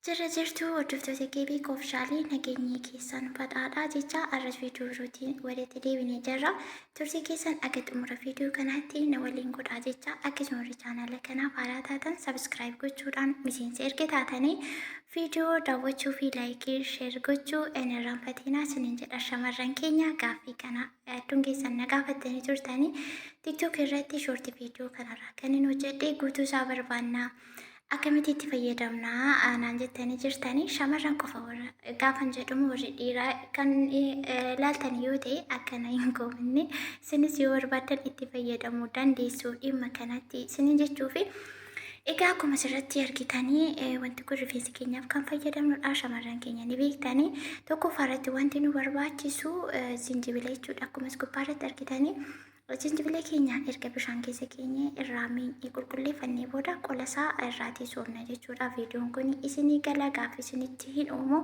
Jirra jirtuu hordoftoota KB Official, nageenyi keessan badhaadhaa jecha arras viidiyoo birootiin walitti deebinee jirra. Turtii keessan akka xumura viidiyoo kanaatti na waliin godhaa jecha, akkasuma warri chaanaala kanaaf haaraa taatan subscribe gochuudhaan miseensa erga taatanii viidiyoo daawwachuu fi like, share gochuu hin irraanfatinaa isiniin jedha. Shamarran keenya, gaaffii kana hedduun keessan na gaafattanii turtanii, TikTok irratti short viidiyoo kanarraa kan hin hojjedhe guutuu isaa barbaannaa. Akkamitti itti fayyadamnaa naan jettanii jirtanii. Shamarran qofa warra gaafan jedhamu, warri dhiiraa kan laaltan yoo ta'e akkana hin goomanne, isinis yoo barbaaddan itti fayyadamuu dandeessu dhimma kanatti isinin jechuufi. Egaa akkuma asirratti argitanii, wanti kun rifeensa keenyaaf kan fayyadamnudha. Shamarran keenya ni beektanii. Tokkoffaa irratti wanti nu barbaachisu zinjibila jechuudha. Akkuma gubbaa irratti argitanii, zinjibila keenya erga bishaan keessa keenye irraa miinyee qulqulleeffannee booda qola isaa irraatii soofna jechuudha. Viidiyoon kun isinii gala, gaaffii isinitti hin uumu,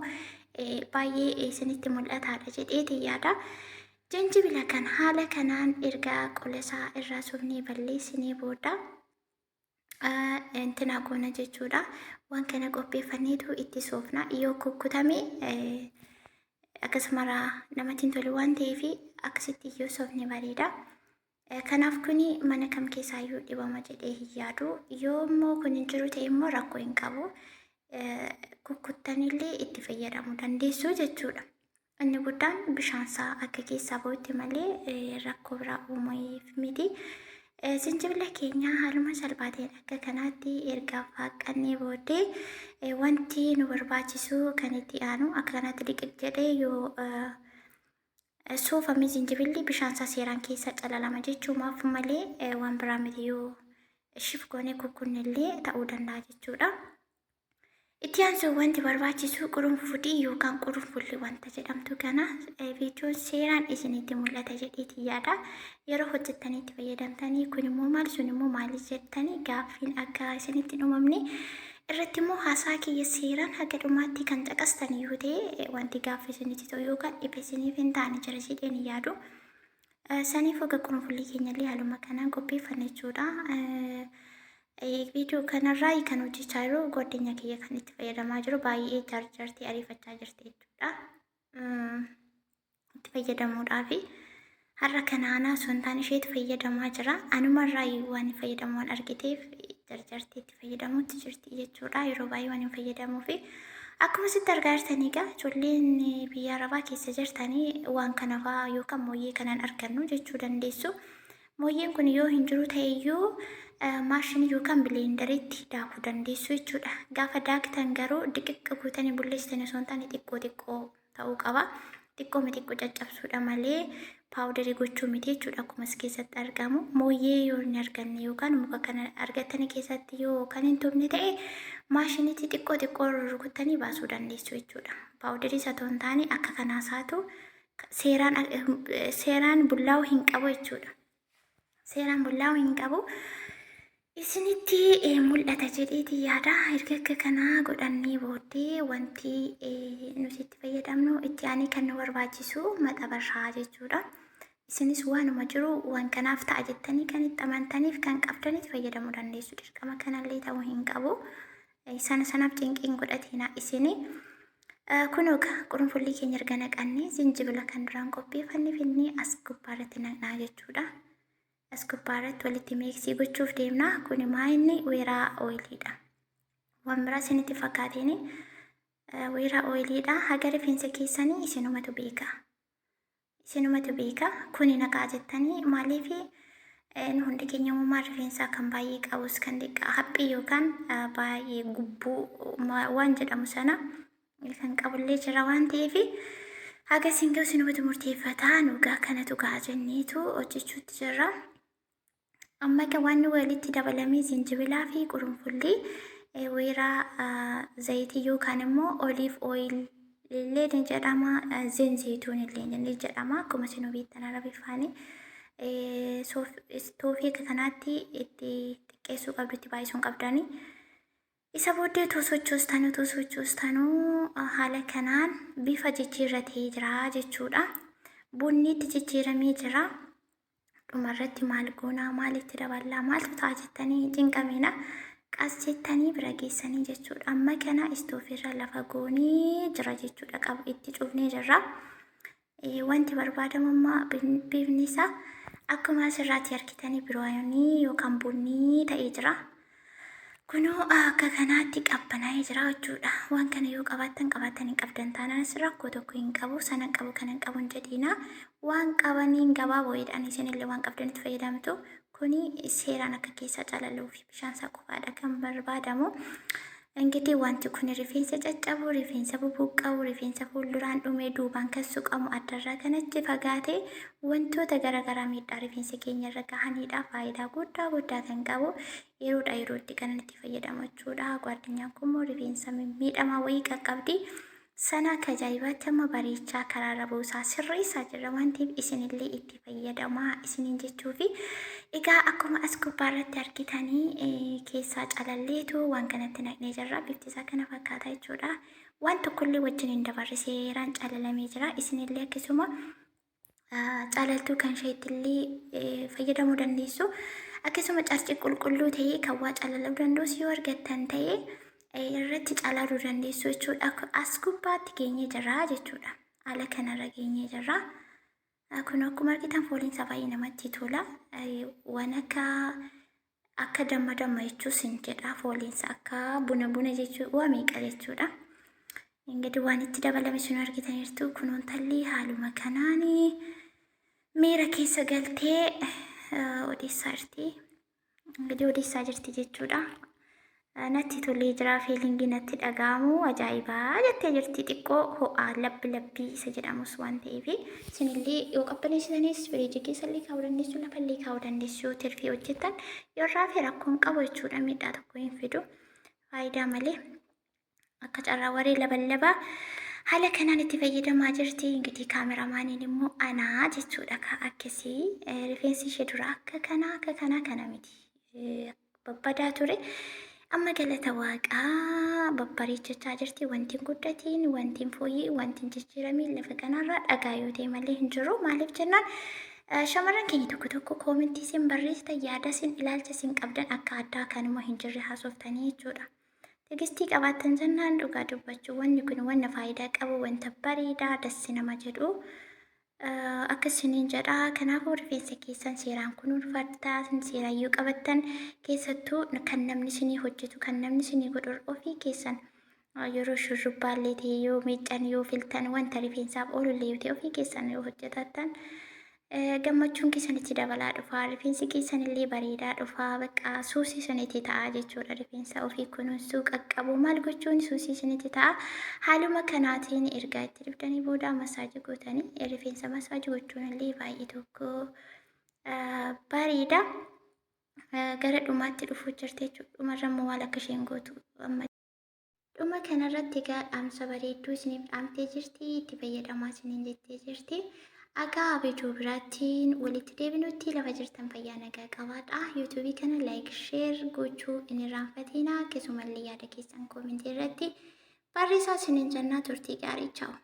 baay'ee isinitti mul'ataadha jedheeti yaada. Jinjibila kan haala kanaan erga qola isaa irraa soofnee balleessinee booda intina goona jechuudha. Waan kana qopheeffanneetu itti soofna. Yoo kukkutame akkasumara namatti hin tolu waan ta'eef, akkasitti yoo soofne bareeda. Kanaaf kuni mana kam keessaayyuu dhibama jedhee hin yaadu. Yoo immoo kun hin jiru ta'e immoo rakkoo hin qabu. Kukkuttanillee itti fayyadamuu dandeessu jechuudha. Inni guddaan bishaan isaa akka keessaa bahutti malee rakkoo biraa uumeef miti. Zinjibila keenya haaluma salphaa ta'een akka kanaatti erga faaqqannee booddee, wanti nu barbaachisu kan itti aanu, akka kanaatti liqiq jedhee yoo soofame zinjibilli bishaan isaa seeraan keessa calalama jechuumaaf malee waan biraa miti, yoo shif goonee kukkunnellee ta'uu danda'a jechuudha. Itti aansuun wanti barbaachisu qurunfudii yookaan qurunfulli wanta jedhamtu kana, viidiyoon seeraan isinitti mul'ata jedheeti yaada. Yeroo hojjettanii itti fayyadamtanii kun immoo maal, sun immoo maali jettanii gaaffiin akka isinitti hin uumamne irratti immoo haasaa kiyya seeraan haga dhumaatti kan caqastan yoo ta'e, wanti gaaffii isinitti ta'u yookaan dhiba isiniif hin taane jira jedheen yaadu. Saniif oga qurunfullii keenyallee haaluma kanaan qopheeffanna jechuudha. Viidiyoo kanarraa kan hojjechaa jiru godina kiyya kan itti fayyadamaa jiru baay'ee jarjartee ariifachaa jirti jechuudha. Itti fayyadamuudhaafi har'a kana anaa osoo hin taane isheetu fayyadamaa jira. Anumarraa waan fayyadamu waan argiteef jarjartee itti fayyadamuutti jirti jechuudha. Yeroo baay'ee waan hin fayyadamuufi. Akkuma sitti argaa jirtanii egaa, ijoolleen biyya Arabaa keessa jirtanii waan kana fa'aa yookaan mooyyee kanaan argannu jechuu dandeessu. Mooyyeen kun yoo hin jiru ta'e iyyuu maashinii yookaan blenderitti daakuu dandeessu jechuudha. Gaafa daaktan garuu diqiqqa guutanii bulleessitanii osoo hin taane xiqqoo xiqqoo ta'uu qaba. Xiqqoo xiqqoo caccabsuudha malee powderii gochuu miti jechuudha, akkuma as keessatti argamu. Mooyyee yoo hin arganne yookaan muka kana argattanii keessatti yoo kan hin tumne ta'e, maashiniitti xiqqoo xiqqoo rukuttanii baasuu dandeessu jechuudha. Powderii isa otoo hin taane akka kanaas haa ta'u, seeraan seeraan bullaa'uu hin qabu jechuudha. Seeraan bullaa'uu hin qabu. Isinitti mul'ata jedheeti yaada. Erga akka kanaa godhannee booddee wanti nuti itti fayyadamnu itti aanee kan nu barbaachisu maxabarshaa jechuudha. Isinis waanuma jiru waan kanaaf ta'a jettanii kan itti amantaniif kan qabdanitti fayyadamuu dandeessu. Dirqama kanallee ta'uu hin qabu. Sana sanaaf cinqiin godhatina isini. Kunoo qurunfullii keenya erga naqannee, zinjibila kan duraan qopheeffanne finnee as gubbaarratti naqnaa jechuudha. As gubbaarratti walitti mix gochuuf deemna. Kun maa inni weeraa oiliidha. Waan biraa isinitti fakkaateen weeraa oiliidha. Haga rifeensa keessanii isinumatu beeka. Isinumatu beeka. Kuni naqaa jettanii, maaliif nu hundi keenya uumamaan rifeensaa kan baay'ee qabus kan xiqqaa haphii yookaan baay'ee gubbuu waan jedhamu sana kan qabullee jira waan ta'eef, haga isin ga'u isinumatu murteeffataa. Nugaa kanatu ga'a jenneetu hojjechuutti jirra. Amma egaa waan walitti dabalamee zinjibilaa fi qurunfullii, weeraa zayitii yookaan immoo olive oil illee ni jedhama, zeen zayituun illee ni jedhama, akkuma isin beektan Arabiffaani. Toofii akka kanaatti itti xiqqeessuu qabdu, itti baay'isuu hin qabdani. Isa booddee utuu sochoostanuu haala kanaan bifa jijjiirratee jira jechuudha. Bunniitti jijjiiramee jira. Dhumarratti maal goonaa, maalitti daballaa, maaltu ta'a jettanii hin cinqamina. Qas jettanii bira geessanii jechuudha. Amma kana istoofiirra lafa goonee jira jechuudha. Qabu itti cufnee jirra. Wanti barbaadamu amma bifni isaa akkuma asirraatti argitanii birwaayonii yookaan bunnii ta'ee jira. Kunoo akka kanaatti qabbanaa'ee jira jechuudha. Waan kana yoo qabaattan qabaattan hin qabdan taanaanis rakkoo tokko hin qabu. Sana qabu kana hin qabu hin jedhiina. Waan qabaniin gabaaboo'edhaan isinillee waan qabdanitti fayyadamtu. Kuni seeraan akka keessaa calaluu fi bishaan isaa qofaadha kan barbaadamu. Ingitii wanti kun rifeensa caccabu, rifeensa bubuqqa'u, rifeensa fuulduraan dhume, duubaan kan suqamu addarraa kan achi fagaate wantoota garaagaraa miidhaa rifeensa keenya irra gahanidha. Faayidaa guddaa guddaa kan qabu yeroodha yerootti kan itti fayyadamu jechuudha. Gwaaddinyaan kun immoo rifeensa miidhamaa wayii qaqqabdi. Sana akka ajaa'ibaatti amma bareechaa karaarra buusaa sirreessaa jirra waan ta'eef isinillee itti fayyadamaa isiniin jechuufi. Egaa akkuma as gubbaarratti argitanii keessaa calalleetu waan kanatti naqnee jirra. Bifti isaa kana fakkaata jechuudha. Waan tokkollee wajjin hin dabarre seeraan calalamee jira. Isinillee akkasuma calaltuu kan isheettillee fayyadamuu dandeessu. Akkasuma carqii qulqulluu ta'ee kan waa calaluu danda'us yoo argattan ta'e irratti calaluu dandeessu jechuudha. As gubbaatti geenyee jirra jechuudha. Haala kanarra geenyee jirra. Kun akkuma argitan fooliin isaa baay'ee namatti tola. Waan akka akka damma damma jechuus hin jedha. Fooliinsa akka buna buna jechuu waa meeqa jechuudha. Ingidihi waan itti dabalame sun argitaniirtu. Kunuun talli haaluma kanaan miira keessa galtee odeessaa jirti. Ingidihi odeessaa jirti jechuudha. Natti tolee jira feelingii natti dhaga'amu ajaa'ibaa jettee jirti xiqqoo ho'aa labbi labbii isa jedhamus waan ta'eef isinillee yoo qabbaneessitanis firiijii keessallee kaa'uu dandeessu lafallee kaa'uu dandeessu yoo tirfii hojjettan yoo irraa rakkoon qabu jechuudha miidhaa tokko hin fidu faayidaa malee. Akka carraa waree laballabaa haala kanaan itti fayyadamaa jirti. Ingidihi kaameramaaniin immoo anaa jechuudha ka akkasii rifeensi ishee dura akka kanaa akka kanaa kana miti babbadaa ture. Amma galata waaqaa babbareechachaa jirti. Wanti hin guddatiin, wanti hin fooyyee, wanti hin jijjiiramiin lafa kanarraa dhagaa yoo ta'e malee hin jiru. Maaliif jennaan shamarran keenya tokko tokko koomentii isin barreessitan yaada isin ilaalcha isin qabdan akka addaa kanuma hin jirre haasoftanii jechuudha. Tigistii qabaattan jennaan dhugaa dubbachuu wanni kun wanna faayidaa qabu wanta bareedaa dassi nama jedhu akkasiniin jedha. Kanaafuu rifeensa keessan seeraan kunuunfattaa seeraan yoo qabattan keessattuu kan namni isinii hojjetu kan namni isinii godhu ofii keessan yeroo shurrubbaallee ta'e yoo miiccan yoo filtan wanta rifeensaaf oolullee yoo ta'e ofii keessan yoo hojjetattan gammachuun keessan itti dabalaa dhufa. Rifeensi keessan illee bareedaa dhufa. Bakka suusii sanitti ta'a jechuudha. Rifeensa ofii kunuunsuu qaqqabu maal gochuun suusii sanitti ta'a. Haaluma kanaatiin ergaa itti dibdanii booda masaajii gootanii rifeensa masaajii gochuun illee baay'ee tokko bareeda. Gara dhumaatti dhufuu jirti jechuudha. Dhumarra immoo maal akka isheen gootu amma. Dhuma kanarratti egaa dhaamsa bareedduu isiniif dhaamtee jirti. Itti fayyadamaa isiniin jettee jirti. Egaa viidiyoo biraattiin walitti deebinutti lafa jirtan fayyaa nagaa qabaadha. Yuutuubii kana like, share gochuu hin irraanfatinaa. Akkasumallee yaada keessan koomentii irratti barreessaa isiniin jennaa turtii gaarii. Chaawu.